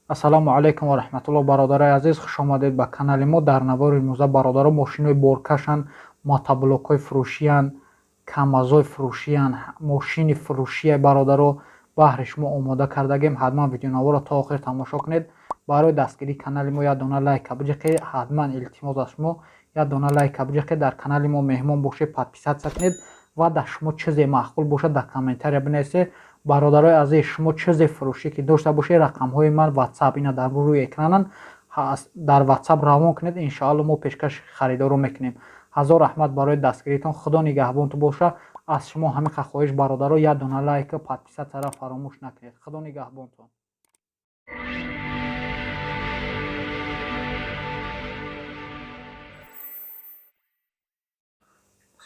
Ассалому алайкум ва раҳматуллоҳ, бародарои азиз, хуш омадед ба канали мо. Дар навори имрӯза, бародаро, мошинои боркашанд, мотоблокҳои фурӯшиянд, камазои фурӯшиянд, мошини фурӯшия, бародаро, баҳри шумо омода кардагем. Ҳатман видеонаворро то охир тамошо кунед. Барои дастгирии канали мо як дона лайка биҷиқед, ҳатман илтимос аз шумо, як дона лайка биҷиқед. Дар канали мо меҳмон бошед, подписаться кунед ва дар шумо чизе маъқул бошад, дар комментария бинависед. Бародарои азиз, шумо чизе фурӯшӣ ки дошта бошед, рақамҳои ман WhatsApp ина дар рӯи экрананд, дар WhatsApp равон кунед, иншоалло мо пешкаши харидоро мекунем. Ҳазор раҳмат барои дастгиритон, худо нигаҳбонтон боша. Аз шумо ҳамин қадр хоҳиш, бародаро, як дона лайка, подписатсияро фаромӯш накунед. Худо нигаҳбонтон.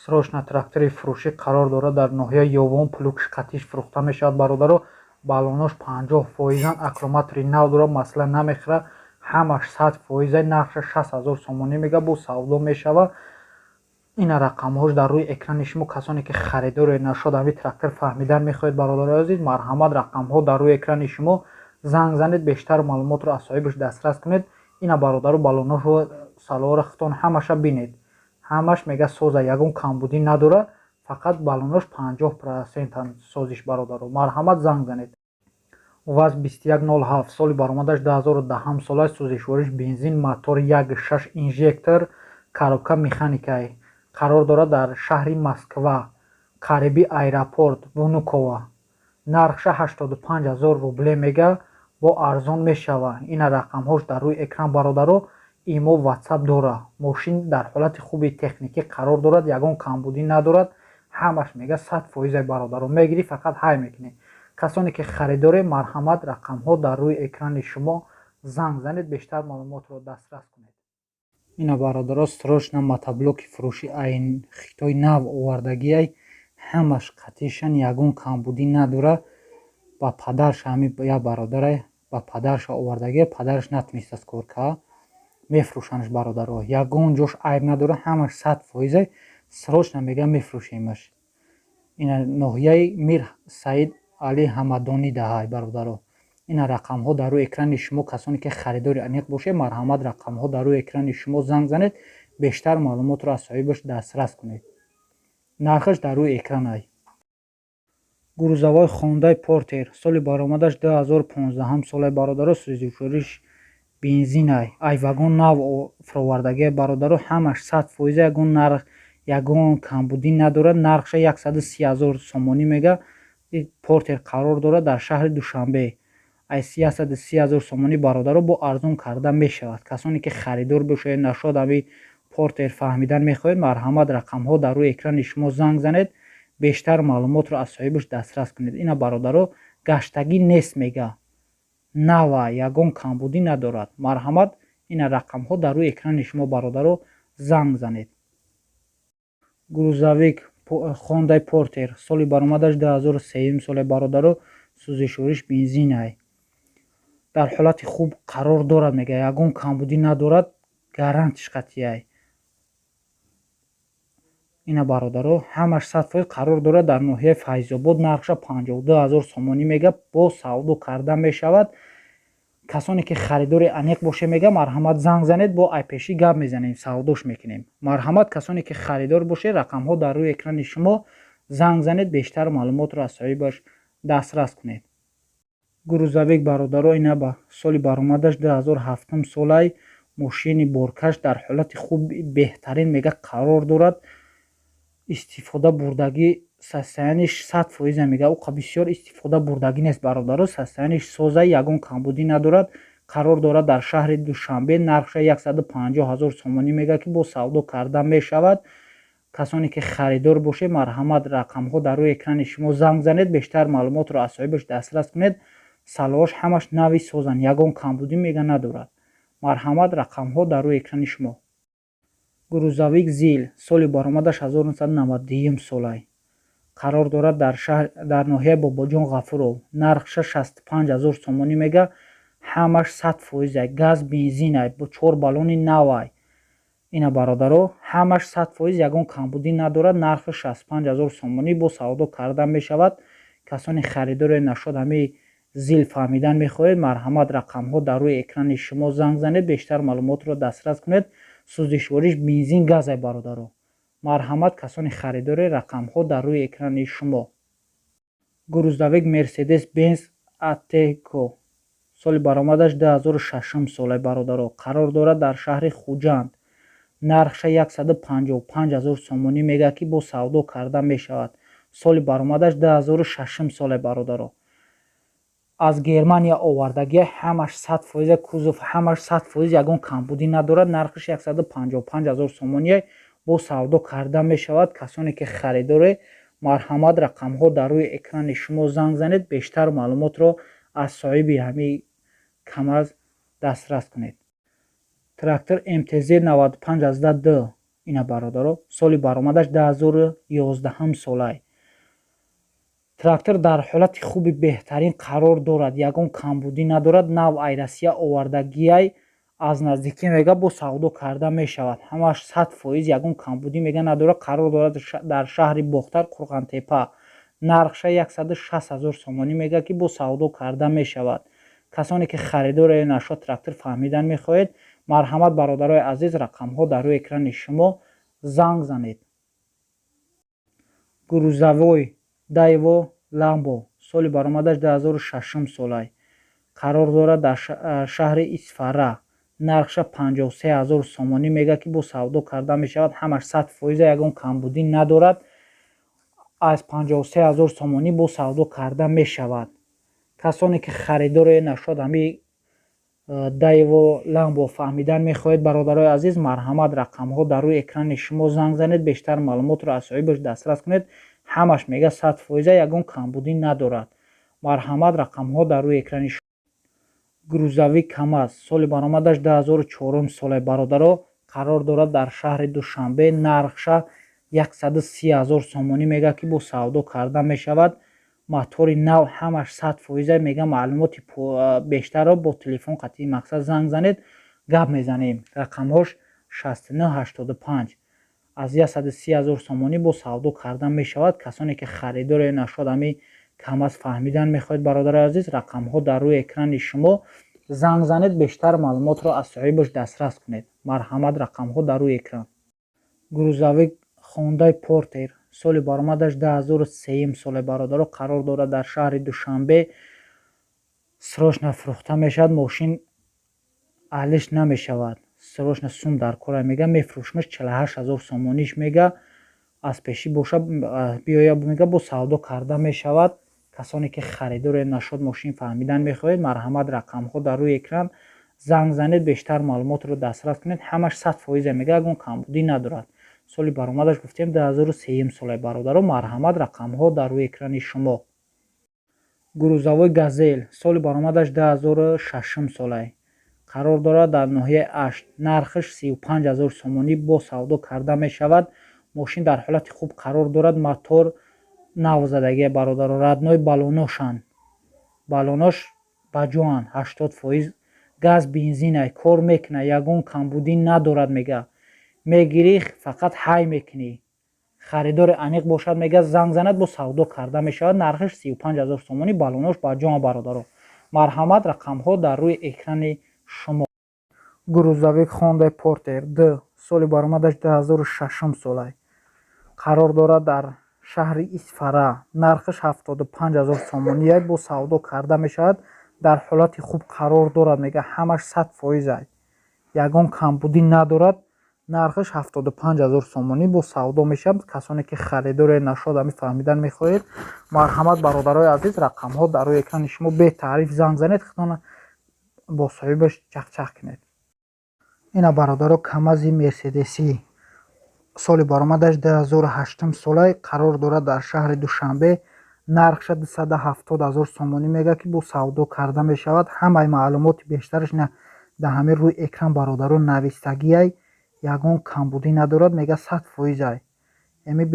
Срочно трактори фурӯшӣ қарор дорад дар ноҳияи Ёвон, плугш қатиш фурӯхта мешавад, бародаро. Баллонош 50 фоизанд, аккумулятори нав дорад, масъала намехӯрад, ҳамаш 100 фоиза, нархша 60 000 сомонӣ мега, бо савдо мешавад. Ина рақамҳош дар рӯи экрани шумо. Касоне ки харидоре нашуд ҳамин трактор фаҳмидан мехоҳед, бародарои азиз, марҳамат, рақамҳо дар рӯи экрани шумо, занг занед, бештар маълумотро аз соҳибаш дастрас кунед. Ина, бародаро, баллоношу салора худтон ҳамаша бинед, ҳамаш мега соза, ягон камбудӣ надорад, фақат баллонош 50 процентанд созиш. Бародаро, марҳамат, занг занед. ВАЗ 2107, соли баромадаш 2010 сола, сӯзишвориш бензин, мотор 1,6 инжектор, коробка механикай. Қарор дорад дар шаҳри Москва, қариби аэропорт Внуково. Нархша 85 000 рубле мега, бо арзон мешавад. Ина рақамҳош дар рӯи экран, бародаро, имо, ватсап дорад. Мошин дар ҳолати хуби техникӣ қарор дорад, ягон камбудӣ надорад, ҳамаш мега 100 фоиза. Бародаро, мегирӣ, фақат ҳай мекунӣ. Касоне ки харидоре, марҳамат, рақамҳо дар рӯи экрани шумо, занг занед, бештар маълумотро дастрас кунед. Ина, бародаро, срочно мотоблоки фурӯшӣ, айн хитои нав овардагиай, ҳамаш қатишан, ягон камбудӣ надорад. Ба падарша ҳами як бародарай ба падарша овардагия, падараш натунистааст кор каа, мефурӯшанаш. Бародаро, ягон ҷош айб надорад, ҳамаш 100 фоиза, срочно мега мефурӯшемаш. Ина ноҳияи Мир Саид Али Ҳамадонӣ даҳай, бародаро. Ина рақамҳо дар рӯи экрани шумо. Касоне ки харидори аниқ бошед, марҳамат, рақамҳо дар рӯи экрани шумо, занг занед, бештар маълумотро аз соҳибаш дастрас кунед. Нархаш дар рӯи экранай. Грузовой Хондай Портер, соли баромадаш 2015 солай, бародаро, сӯзишвориш бензинай, ай вагон нав фуровардагия. Бародаро, ҳамаш 100 фоиза, ягон нарх, ягон камбудӣ надорад, нархша 130 000 сомонӣ мега. Портер қарор дорад дар шаҳри Душанбе. Ай 130 000 сомонӣ, бародаро, бо арзон карда мешавад. Касоне ки харидор бошед, нашуд ҳами Портер фаҳмидан мехоҳед, марҳамат, рақамҳо дар рӯи экрани шумо, занг занед, бештар маълумотро аз соҳибаш дастрас кунед. Ина, бародаро, гаштагӣ нест, мега нава, ягон камбудӣ надорад. Марҳамат, ина рақамҳо дар рӯи экрани шумо, бародаро, занг занед. Грузовик Хондай Портер, соли баромадаш 2003 соле, бародаро, сӯзишвориш бензинай, дар ҳолати хуб қарор дорад, мега ягон камбудӣ надорад, гарантиш қатъияй. Ина, бародаро, ҳамаш 100 фоиз, қарор дорад дар ноҳияи Файзобод, нархша 52 000 сомонӣ мега, бо савдо карда мешавад. Касоне ки харидори аниқ боше, мега, марҳамат, занг занед, бо айпешӣ гап мезанем, савдош мекунем. Марҳамат, касоне ки харидор бошед, рақамҳо дар рӯи экрани шумо, занг занед, бештар маълумотро аз соҳибаш дастрас кунед. Грузовик, бародаро, ина ба соли баромадаш 2007 солай, мошини боркаш, дар ҳолати хуби беҳтарин мега қарор дорад. Истифода бурдагӣ, состояниш 100 фоиза, мега уқа бисёр истифода бурдагӣ нест. Бародаро, состояниш соза, ягон камбудӣ надорад. Қарор дорад дар шаҳри Душанбе, нархша 150 000 сомонӣ мега, ки бо савдо карда мешавад. Касоне ки харидор бошед, марҳамат, рақамҳо дар рӯи экрани шумо, занг занед, бештар маълумотро аз соҳибаш дастрас кунед. Салоҳош ҳамаш нави созанд, ягон камбудӣ мега надорад. Марҳамат, рақамҳо дар рӯи экрани шумо. Грузовик ЗИЛ, соли баромадаш 1991 солай, қарор дорад дар шаҳр, дар ноҳияи Бобоҷон Ғафуров, нархша 65 000 сомонӣ мега, ҳамаш 100 фоизай, газ, бензинай, бо чор баллони навай. Ина, бародаро, ҳамаш 100 фоиз, ягон камбудӣ надорад, нархи 65 000 сомонӣ, бо савдо карда мешавад. Касоне харидоре нашуд ҳамаи Зил фаҳмидан мехоҳед, марҳамат, рақамҳо дар рӯи экрани шумо, занг занед, бештар маълумотро дастрас кунед. Сӯзишвориш бензин, газай, бародаро. Марҳамат, касони харидоре, рақамҳо дар рӯи экрани шумо. Грузовик Мерседес Бенз Атеко, соли баромадаш 2006 соле, бародаро, қарор дорад дар шаҳри Хуҷанд. Нархша 155 000 сомонӣ мегӯяд, ки бо савдо карда мешавад. Соли баромадаш 2006 соле, бародаро, аз Германия овардагия. Ҳамаш 100%, кузов ҳамаш 100%, ягон камбудӣ надорад. Нархаш 155 000 сомоние, бо савдо карда мешавад. Касоне ки харидоре, марҳамат, рақамҳо дар рӯи экрани шумо, занг занед, бештар маълумотро аз соҳиби ҳамин КамАЗ дастрас кунед. Трактор МТЗ 95 д, ина, бародаро, соли баромадаш 2011 солай. Трактор дар ҳолати хуби беҳтарин қарор дорад, ягон камбудӣ надорад. Нав ай Россия овардагиай. Аз наздикӣ мега, бо савдо карда мешавад. Ҳамаш 100%, ягон камбудӣ, мега, надорад. Қарор дорад дар шаҳри Бохтар, Қурғантепа. Нархша 160 000 сомонӣ мега, ки бо савдо карда мешавад. Касоне ки харидоре нашо трактор фаҳмидан мехоҳед, марҳамат, бародарои азиз, рақамҳо дар рӯи экрани шумо, занг занед. Грузовой Дайво Ламбо, соли баромадаш 2006 солай, қарор дорад дар шаҳри Исфара. Нархша 53 000 сомонӣ мега, ки бо савдо карда мешавад. Ҳамаш 100%, ягон камбудӣ надорад. Аз 53 000 сомонӣ бо савдо карда мешавад. Касоне ки харидоре нашуд ҳами Дайво Ламбо фаҳмидан мехоҳед, бародарои азиз, марҳамат, рақамҳо дар рӯи экрани шумо, занг занед, бештар маълумотро аз соҳибаш дастрас кунед. Ҳамаш, мега, 100%, ягон камбудӣ надорад. Марҳамат, рақамҳо дар рӯи экрани. Грузовик КамАЗ, соли баромадаш 2004 соле, бародаро, қарор дорад дар шаҳри Душанбе. Нархша 130 000 сомонӣ мега, ки бо савдо карда мешавад. Мотори нав, ҳамаш 100% мега. Маълумоти бештарро бо телефон қатъи мақсад занг занед, гап мезанем. Рақамҳош 6985. Аз 130 000 сомонӣ бо савдо карда мешавад. Касоне ки харидоре нашуд ҳами КамАЗ фаҳмидан мехоҳед, бародарои азиз, рақамҳо дар рӯи экрани шумо, занг занед, бештар маълумотро аз соҳибаш дастрас кунед. Марҳамат, рақамҳо дар рӯи экран. Грузовик Хондай Портер, соли баромадаш 2003 соле, бародаро, қарор дорад дар шаҳри Душанбе. Срочно фурӯхта мешавад мошин, алиш намешавад. Срочно сум дар кора, мега, мефурӯшмаш 48 000 сомониш, мега. Аз пешӣ боша, биёя, мега, бо савдо карда мешавад. Касоне ки харидоре нашуд мошин фаҳмидан мехоҳед, марҳамат, рақамҳо дар рӯи экран, занг занед, бештар маълумотро дастрас кунед. Ҳамаш 100%, мега, ягон камбудӣ надорад. Соли баромадаш гуфтем, 2003 соле, бародаро. Марҳамат, рақамҳо дар рӯи экрани шумо. Грузовой Газел, соли баромадаш 2006 соле, қарор дорад дар ноҳияи Ашт. Нархаш 35 000 сомонӣ, бо савдо карда мешавад. Мошин дар ҳолати хуб қарор дорад, мотор навзадагия, бародаро, родной, баллоношанд, баллонош ба ҷоанд, 80%. Газ, бензинай, кор мекунад, ягон камбудӣ надорад. Мега, мегирӣ, фақат ҳай мекунӣ. Харидори аниқ бошад, мега, занг занад, бо савдо карда мешавад. Нархаш 35 000 сомонӣ, баллонош ба ҷон, бародаро. Марҳамат, рақамҳо дар рӯи экрани шумо. Грузовик Хондай Портер д, соли баромадаш 2006 солай, қарор дорад дар шаҳри Исфара. Нархаш 75 000 сомоние, бо савдо карда мешавад. Дар ҳолати хуб қарор дорад, мега, ҳамаш 100%, ягон камбудӣ надорад. Нархаш 75 000 сомонӣ, бо савдо мешавад. Касоне ки харидоре нашуд ами фаҳмидан мехоҳед, марҳамат, бародарои азиз, рақамҳо дар рӯи экрани шумо, бетаъриф занг занед, худтона бо соҳибаш чахчах кунед. Ина, бародаро, КамАЗи мерседесӣ, соли баромадаш 2008 солай, қарор дорад дар шаҳри Душанбе. Нархша 270 000 сомонӣ мега, ки бо савдо карда мешавад. Ҳамаи маълумоти бештараш дар ҳамин рӯи экран, бародаро, навистагиай. Ягон камбудӣ надорад, мега, 100%. Яъне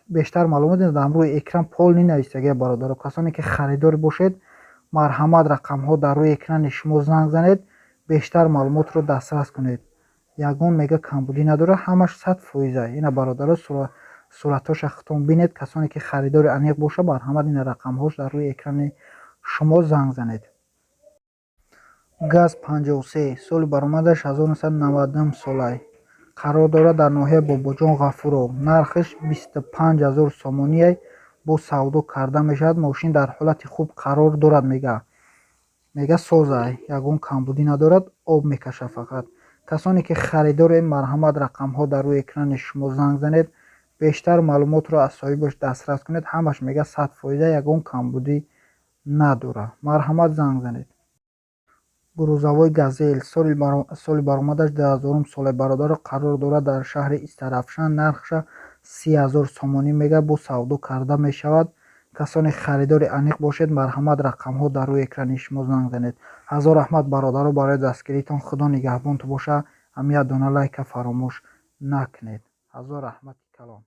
бештар маълумот дар рӯи экран полный навистагия, бародаро. Касоне ки харидор бошед, марҳамат, рақамҳо дар рӯи экрани шумо, занг занед, бештар маълумотро дастрас кунед. Ягон, мега, камбудӣ надорад, ҳамаш 100%. Ина, бародаро, суратҳоша худтон бинед. Касоне ки харидори аниқ боша, марҳамат, ина рақамҳош дар рӯи экрани. Шумо занг занед. ГАЗ 53, соли баромадаш 1990 солай, қарор дорад дар ноҳияи Бобоҷон Ғафуров. Нархаш 25 000 сомоние, бо савдо карда мешавад. Мошин дар ҳолати хуб қарор дорад, мега созай, ягон камбудӣ надорад, об мекашад фақат. Касоне ки харидорем, марҳамат, рақамҳо дар рӯи экрани шумо, занг занед, бештар маълумотро аз соҳибаш дастрас кунед. Ҳамаш, мега, 100%, ягон камбудӣ надорад. Марҳамат, занг занед. Грузовой «Газель», соли баромадаш 2000-ум соле, бародаро, қарор дорад дар шаҳри Истаравшан. Нархша 30 000 сомонӣ мега, бо савдо карда мешавад. Касоне харидори аниқ бошед, марҳамат, рақамҳо дар рӯи экрани шумо, занг занед. Ҳазор раҳмат, бародаро, барои дастгиритон. Худо нигаҳбонтон боша. Ҳамин як дона лайка фаромӯш накунед. Ҳазор раҳмати калон.